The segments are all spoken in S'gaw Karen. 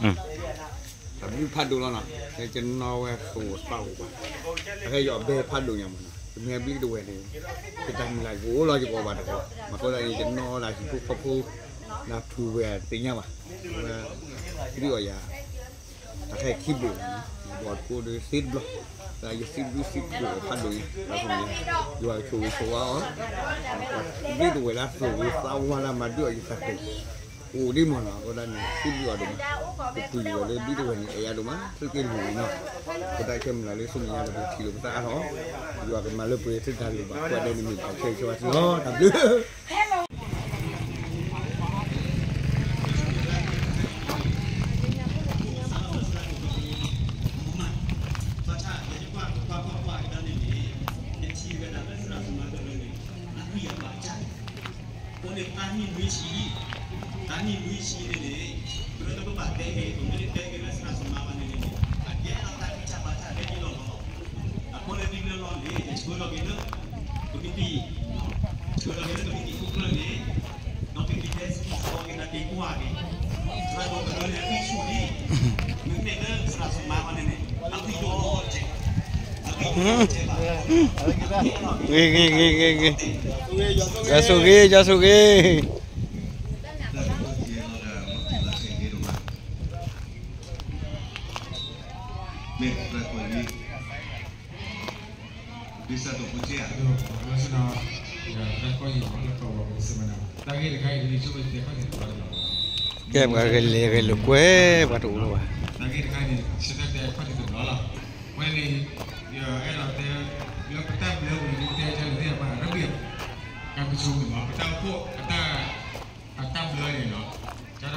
တၢ်ဘျုးဖးဒိၣ်လီၤနီၤ, ကနီၣ်ဝဲသိးသးအိၣ်ဘၣ်, အခဲယီၤဘဲဖးဒိၣ်ညါမးနီၤ, တမ့ၢ်ဘျုးတဝဲန့ၣ်, ယတၢ်မုၢ်လၢ်ယကအိၣ်လီၤယကအိၣ်ဘၣ်တဂီၤ, မ့ၢ်ဃိသတးန့ၣ် ယနီၣ်ဒၣ်ဟံၣ်ဖိဃီဖိ, နဖုဝဲသ့ၣ်ညါဘၣ်, ဝဲ, ဒုးအီၣ်ယၤ တၢ်ခဲခံဘျီ, ဘီၣ်တကိးဒီးသ့တဘျီ, ယစံးဘျုးစံးဖှိၣ်ဖးဒိၣ်အံၤ, ယွၤကဆိၣ်ဂ့ၤဆိၣ်ဝါအီၤ, ဘျုးတဝဲလၢသိးသးဝါလၢမၤဒုးအီၣ်ယသးခိၣ်, အိၣ်ဒ်မးနီၤ, အဃိသတးန့ၣ် စံးဘျုးအီၤဒိၣ်မး, ပပူၤယဝဲလၢဘျုးတဝဲန့ၣ် အဲၣ်ယၤဒိၣ်မး သုးက့လွံၢ်နီၤ, အဃိသတးခဲမုၢ်လၢ်လၢဆူမဲာ်ညါဒီးပထံၣ်လိာ်ပသးအါထီၣ်, ယွၤကမၤလၢပှဲၤသုတၢ်လိၣ်ဘၣ်ကိးဂၤဒဲးန့ၣ်မ့ၢ်တၢ်ဆၢဂ့ၤဆၢဝါသုလီၤ, တၢ်ဘျုး အဃိန့ၣ် တၢ်နံၣ်နွံဆံ, တၢ်နံၣ်နွံဆံန့ၣ်န့ၣ်, ပမ့ၢ်တဲက့ၤလၢသရၣ်သမါကရၢန့ၣ်, အကဲထီၣ်တၢ်ဂံၢ်စၢ်ဘါစၢ်လၢယလီၢ်လီၤ. အဃိန့ၣ် ဒ်န့ၣ်အလီၢ်န့ၣ် ယဆှၢလီၤက့ၤလၢ ကမံးတံၢ်, ဆှၢလီၤက့ၤလၢကမံးတံၢ်ခိၣ်ကျၢၢ်န့ၣ်, ဒီးက့ၤက့ၤတဲစ့ၢ်ကီးက့ၤတၢ်က့ၤကွၢ်က့ၤ, သရၣ်ဒိၣ်ကရၢန့ၣ် အသွံၣ်ဆူၣ်လံ, မ့မ့ၢ်လၢသရၣ်သမါအဂီၢ်န့ၣ်န့ၣ် အသွံၣ်ဒိၣ်လီၤ, ဂ့ၤဂ့ၤဂ့ၤဂ့ၤဂ့ၤ, ယွၤဆိၣ်ဂ့ၤ ယွၤဆိၣ်ဂ့ၤ. ကဲ ပှၤဂဲၤလဲၤဂဲၤလိာ်ကွဲ ပှၤတအိၣ်လၢၤဘၣ်. တၢ်ဂ့ၢ်တခါန့ၣ် ဆၢတဲတဲခီၣ်ထံးတဘျီလီၤ. ဝဲန့ၣ် ယအဲၣ်ဒိးတဲ လၢပတၢ်ဘျၢပူၤန့ၣ် တဲတၢ်လၢသ့ၣ်တဖၣ် ရဘ့ၣ် ကၢ်ကဆိမိၣ်မး ပတၢ်အိၣ်ဖှိၣ်အတၢ် အတၢ်ဘျၢန့ၣ်နီၤ. ကဒီးသရၣ်ဒိၣ်တဲဝဲ ပှၤဆၢတဲာ်တၢ်သ့ တဂၤန့ၣ်ခံဘျီလီၤ. တ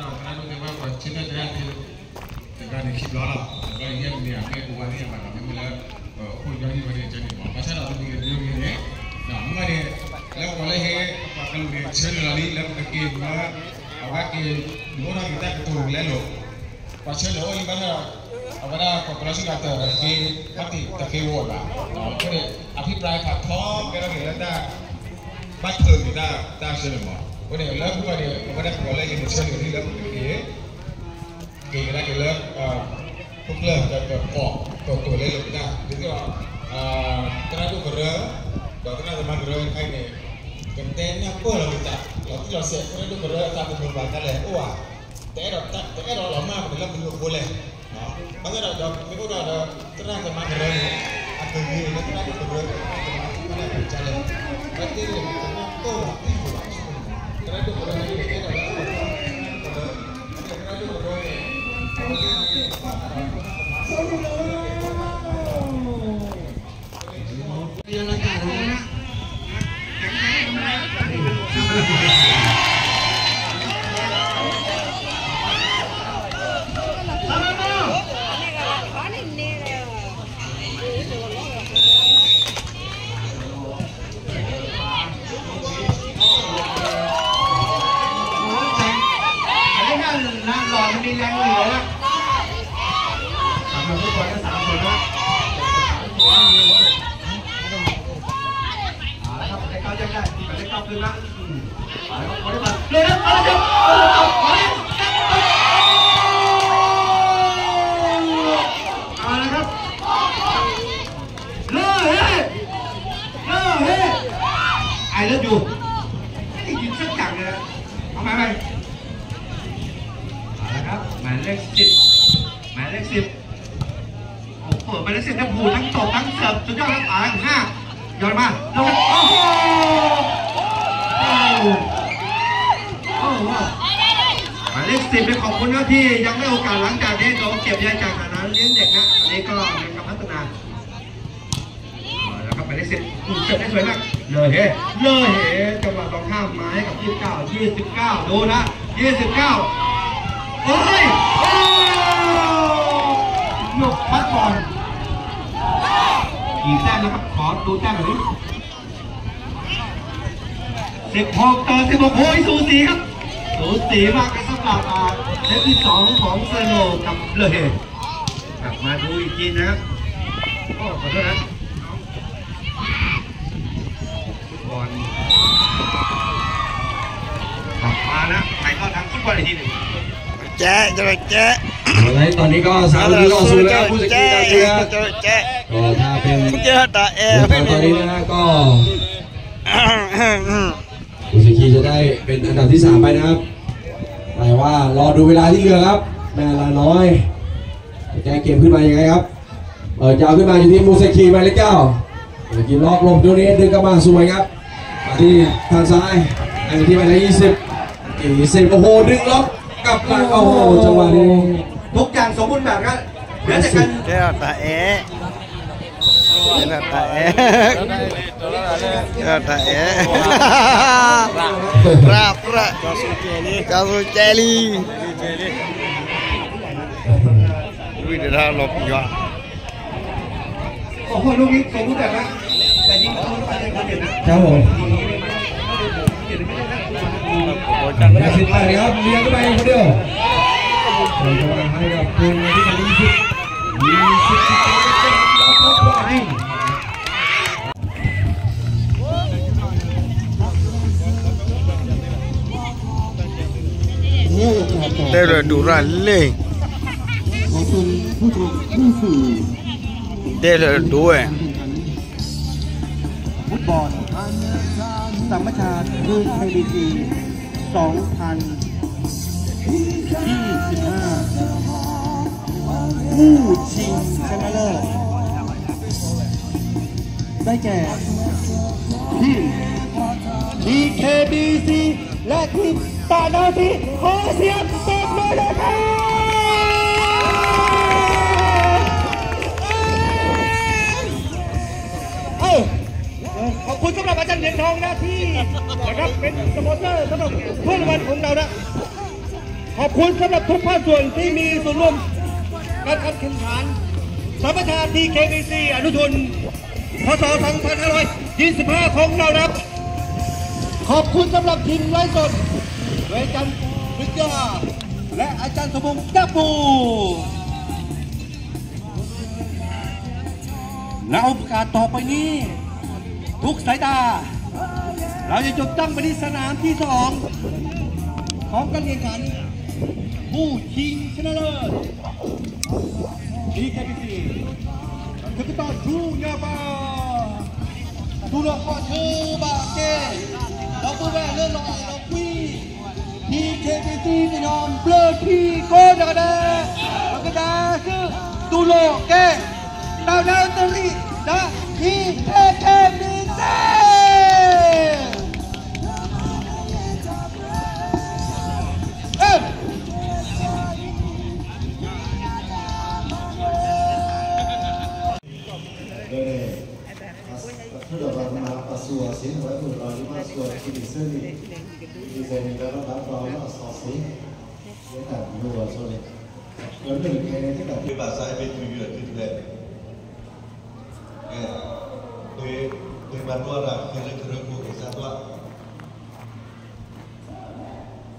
ဘျီန့ၣ် ယဲၢ်မံၤန့ၣ် အမ့ၢ်အိၣ်ဝဲသ့ၣ်ညါဘၣ်နီၤ မ့မ့ၢ်လၢ အိၣ်ဒီဟံၣ်ဝဲန့ၣ် ကန့ၣ်မး ဘၣ်ဆၣ်ဒီးတမံၤတမံၤန့ၣ် မ့ၢ်န့ၣ် လၢပှၤလၢဟဲ ပှၤကလူးန့ၣ် ဆၢနုာ်လီၤလံ လၢပကက့ၤမၢ အဝဲက့ၤ ဒုးအိၣ်ထီၣ်က့ၤတၢ်ကတိၤလဲလိာ် ပှၤဆၢနုာ်အိၣ်လံဘၣ်ဆၣ်ဒီး အဝဲဒၣ်ပှၤကလီၤဆံလီၤတၢ်တက့ၢ် ဘၣ်တ့ၢ်တက့ၢ်ဝဲဘၣ်. အဃိန့ၣ် အဖံးပြါဖးထီကဲထီၣ်က့ၤလၢတၢ် ဘၣ်ထုးက့ၤတၢ် တၢ်ဆၢန့ၣ်မး. အဃိန့ၣ် လၢပှၤန့ၣ် အဝဲဒၣ်ပှၤလၢယမ့ၢ်ဆၢနုာ်လံလၢပကက့ၤ က့ၤကဒါက့ၤလၢ ခိၣ်ကျၢၢ် ဒီးပကိး ပကိးလဲလိာ်ကဒါ ဒ်သိးဒီး သရၣ်ဒိၣ်ကရၢ ဒီးသရၣ်သမါကရၢတခါအံၤန့ၣ် ကတဲနၢ်ပၢၢ်လီၤက့ၤတၢ် လီၤတံၢ်လီၤဆဲး သရၣ်ဒိၣ်ကရၢအသးသမူဘၣ်ဒ်လဲၣ်အိၣ်ဧါ တအဲၣ်ဒိး တအဲၣ်ဒိးလီၤမၢ်ပှၤလၢမနုၤအဃိလဲၣ်. ဘၣ်ဆၣ်ဒီး မ့ၢ်အိၣ်ဒီး သရၣ်သမါကရၢန့ၣ် အကဂ့ၤလၢသရၣ်ဒိၣ်ကရၢ သရၣ်သမါကရၢ ဘၣ်သ့ၣ်သ့ၣ် ကနၢ်ပၢၢ်လီၤတံၢ်လီၤဆဲး သရၣ်ဒိၣ်ကရၢန့ၣ် ကအဲၣ်ဒိးလၢ เอาละครับ เลิกเฮ้ย เลิกเฮ้ย I love you ไม่ได้ยินสักอย่างเลยนะ เอาใหม่ใหม่ เอาละครับ หมายเลขสิบ หมายเลขสิบ โอ้โห หมายเลขสิบทั้งผูทั้งตบทั้งเสิร์ฟ สุดยอดครับ เอาละห้า หย่อนมา ลง โอ้โห โอ้โห โอ้โห หมายเลขสิบเนี่ยขอบคุณครับที่ยังได้โอกาสหลังจากนี้เดี๋ยวเก็บใยจากฐานะเลี้ยงเด็กนะ อันนี้ก็เป็นการพัฒนา เอาละครับ หมายเลขสิบ เสิร์ฟได้สวยมาก เลยเฮ้ เลยเฮ้ จังหวะตรงข้ามมาให้กับยี่สิบเก้า ยี่สิบเก้า ดูนะ ยี่สิบเก้า โอ้ย โอ้ หยกพัดก่อน กี่แต้มนะครับ ขอดูแต้มหน่อยดิ สิบหกต่อสิบหก โอ้ย สูสีครับ สูสีมากครับสำหรับ อ่า เซตที่สองของเซโนกับเลอเฮ กลับมาดูอีกทีนะครับ โอ้ ขอโทษนะ ฟุตบอล กลับมาแล้ว ถ่ายทอดทางฟุตบอลอีกทีหนึ่ง แจ๊ะ จระเข้ ตอนนี้ก็สามประตูต่อศูนย์แล้วครับ ผู้สิงคีนาทีครับ จระเข้ ก็ถ้าเป็น เมื่อกี้ตาแอ ตอนนี้นะก็ ผู้สิงคีจะได้เป็นอันดับที่สามไปนะครับ แต่ว่ารอดูเวลาที่เหลือครับ แม่ลาน้อย จะแก้เกมขึ้นมายังไงครับ เปิดยาวขึ้นมาอยู่ที่มูเซคีหมายเลขเก้า มูเซคีล็อกหลบตรงนี้ดึงกลับมาสวยครับ มาที่ทางซ้าย ให้มาที่หมายเลขยี่สิบ ยี่สิบ โอ้โห ดึงล็อกกลับมา โอ้โห จังหวะนี้ ทุกอย่างสมบูรณ์แบบครับ เหลือแต่การ แก้วตาแอะ แก้วตาแอะ แก้วตาแอะ พระ พระ จอสูเจลี ลุยเดี๋ยวเราหลบอยู่อะ โอ้โห ลูกนี้สมบูรณ์แบบนะ แต่ยิงเข้าไปในบาเก็ตนะ ครับผม สิบแปดครับ เลี้ยงเข้าไปคนเดียว ส่งเข้ามาให้กับคุณอาทิตย์ ยี่สิบ ยี่สิบ ยิง တဲလၢဒိၣ်ရၣ်လံ တဲလၢဒိၣ်ဝဲ ฟุตบอลสัมมนา ที เค บี ซี สองพันยี่สิบห้า คู่ชิงชนะเลิศ ได้แก่ ทีม ที เค บี ซี และทีมตานาซี ขอเสียงปรบมือหน่อยครับ เอ้า ขอบคุณสำหรับอาจารย์เหรียญทองนะที่นะครับเป็นสปอนเซอร์สำหรับถ้วยรางวัลของเรานะ ขอบคุณสำหรับทุกภาคส่วนที่มีส่วนร่วมการแข่งขันสัมมนา ที เค บี ซี อนุชน พ.ศ. สองพันห้าร้อยยี่สิบห้า ของเรานะครับ ขอบคุณสำหรับทีมไลฟ์สด โดยอาจารย์วิทยา และอาจารย์สมพงษ์ แก้วปู ณ โอกาสต่อไปนี้ ทุกสายตา เราจะจดจ้องไปที่สนามที่สอง ของการแข่งขัน ผู้ชิงชนะเลิศ ที เค บี ซี ကကတီၢ်ထူညါပၤ တူၢ်လိာ်ဃီၣ်ဆၢဘၣ်က့ ဒီပုၢ်ဝဲၢ်လၢလီၤအဲၣ်လီၤကွံ ထံ ခ့ၣ်က့ၣ်သံ ကညီဘျၢထံကိးဂၤဒဲး ပကဒါဆူ တူၢ်လိာ်က့ တၢ်ဒၢတရံး ဒီးထံ ခ့ၣ်က့ၣ်သံ အဆၢဒီးပှၤကမၤပှၤစူၤအီၤစ့ၢ် ပှၤအဲၣ်ဒိးလီၤဒုးမၤစူၤအီၤစ့ၢ်န့ၣ် ဝဲဒၣ်တၢ်ပျီအီၤလၢအစီၤစ့ၢ် ယဲတၢ်မနုၤအီၤဆိန့ၣ် ဒီးမ့ၢ်ခဲန့ၣ် တၢ်ဘၣ်စးအဲၣ်ဘ့ၣ်တုၤယွၤတုၤတဖျဲး သုမၤဒိးတၢ်ဃဲၤလၢကရၢခိၣ်က့ၤ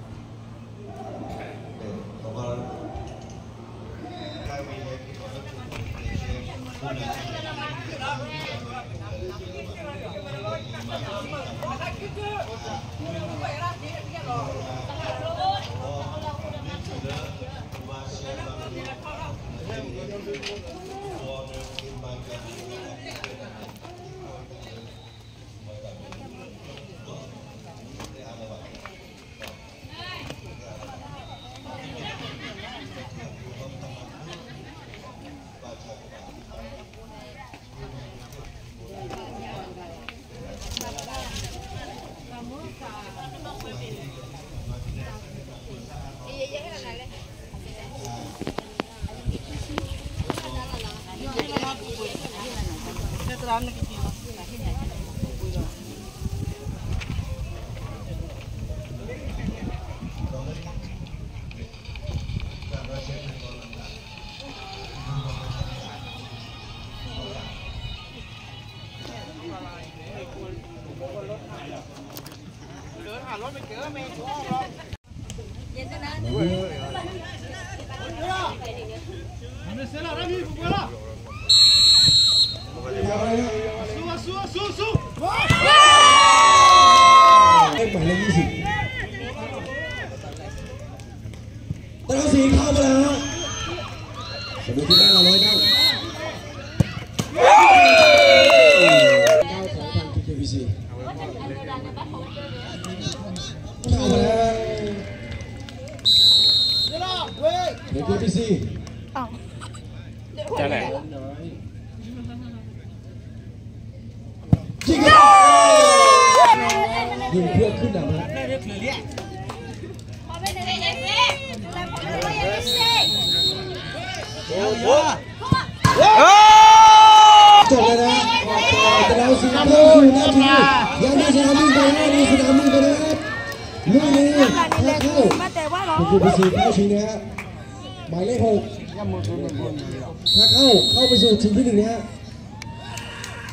စးတွၣ် မ့ၢ်လၢယ့ၣ်ၡူး တၢ် ขบวนที่แรกเราร้อยเก้า เก้าของทาง เคเคพีซี เข้ามาแล้ว เคเคพีซี จะไหน ยิงเพื่อขึ้นนำฮะ จบแล้วนะ ออกไปแล้ว สิงคโปร์ ศูนย์ นะ ยังได้สนามบินไปแล้ว มีสนามบินไปแล้ว ลูกนี้ ถ้าเข้า คุณครูพีซี เข้าชิงนะฮะ หมายเลขหก ถ้าเข้า เข้าไปสู่ชิงที่หนึ่งนะฮะ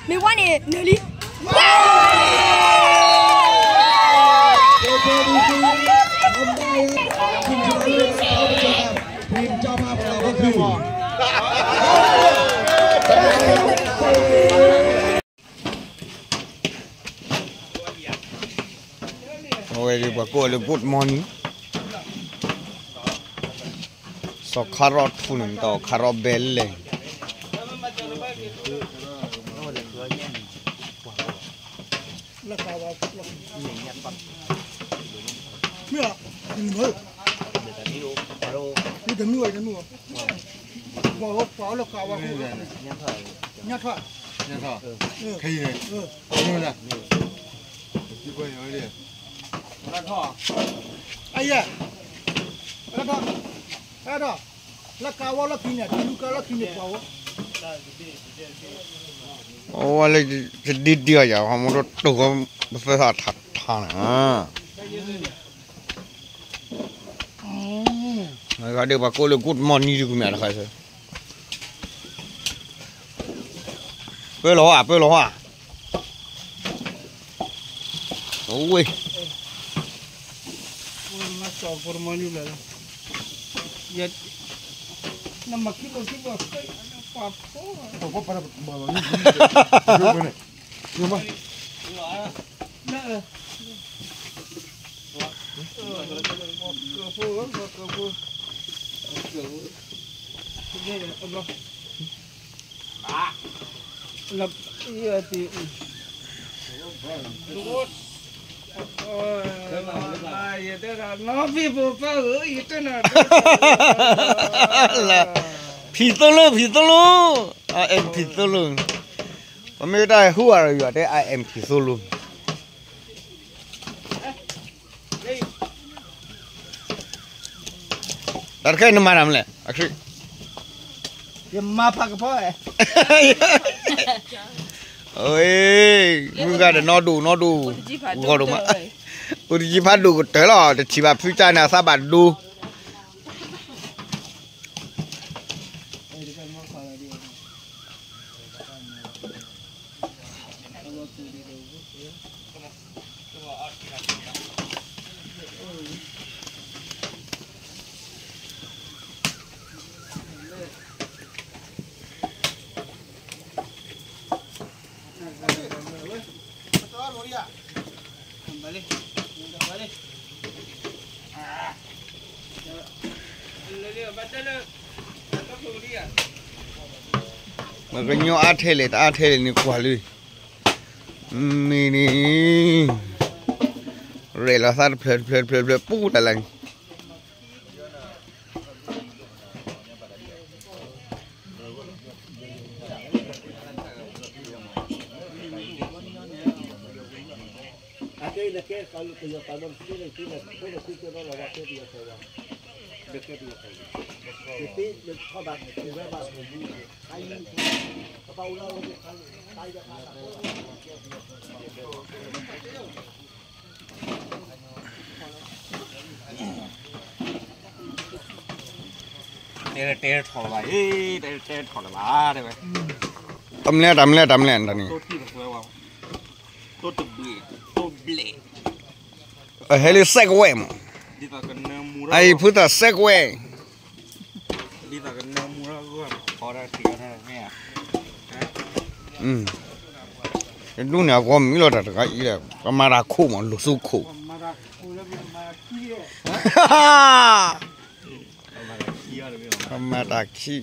မ့ၢ်ဝဲန့ၣ် နၢၤလံ ทีมชนะเลิศเข้าไปเจอกับทีมเจ้าภาพของเราก็คือ အဝဲဒ်ပှၤကိးလၢ good morning စီၤခါရီၣ်ထူန့ၣ် တၢ်ခါရီၣ်ဘဲလဲၣ် မ့ၢ်ဧါ, တမ့ၢ်ဝဲ, တမ့ၢ်ဝဲ, ပှၤဝဲ ပှၤဝဲလၢကဝါ, ညၣ်ထွၣ်, ညၣ်ထွၣ်, ခဲအံၤန့ၣ်, မ့ၢ်ဝဲဒၣ်, အယဲ, လၢကဝါလီၢ်ခံန့ၣ် တလူကါလီၢ်ခံန့ၣ် ပှၤဝဲ အဝဲလၢ တဒ်ဒ်အီၤယၤ ဟီမူထီၣ်တိၢ်ဃီ ပသၢသၣ်ထါထါန့ၣ်, ဂၤဒ်ပှၤကိးလၢ good morning ဒ်ကူမ့ၢ်တခါ, ပၢလီၤဟါ ပၢလီၤဟါ, အဝဲ ဖံးသိလၢ ဖံးသိလၢ, အအဲၣ်ဖံးသိလၢ, ပမ့ၢ်တၢ်ဟူအါရၤယွၤတဲ အအဲၣ်ဖံးသိလၢ တၢ်တခါနမၤတၢ်မလဲၣ်, အခရံ, ယမၤဖးကဖီ, မုၢ်ဂၤဒီးနီၢ်ဒိၣ်နီၢ်ဒိၣ်, ဂီၢ်ဒိၣ်မး, အိၣ်တယံၤဖးဒိၣ်ကတၢၢ်လီၤ, တထံၣ်ဘၣ်ဖုကၢ်န့ၣ် အသးဘၣ်ဒိ မ့ၢ်ကညီအါထဲလဲၣ် တအါထဲလဲၣ်န့ၣ်ကွၢ်လံ, မ့ၢ်န့ၣ်, ရဲၣ်လီၤသးတဖျၢၣ်တဖျၢၣ်တဖျၢၣ်တဖျၢၣ် ပူၤတၢ်လၢန့ၣ် တဲတဲထီၣ်လၢၤဘၣ်, တဲတဲထီၣ်လၢၤဘၣ်, တဲဝဲ, တမလဲၣ် တမလဲၣ် တမလဲၣ်န့ၣ်, တိၢ်တဘ့ၣ်, တိၢ်ဘျဲၣ်, အဟဲလၢ segway မး, အအံၤဖုသး segway ဒ်န့ၣ် အဂီၢ်မံလီၤတၢ်တဂၤအံၤလဲၣ်, ပမၤတၢ်ခိၣ်မး လူၤသူခိၣ်, ပမၤတၢ်ခံ,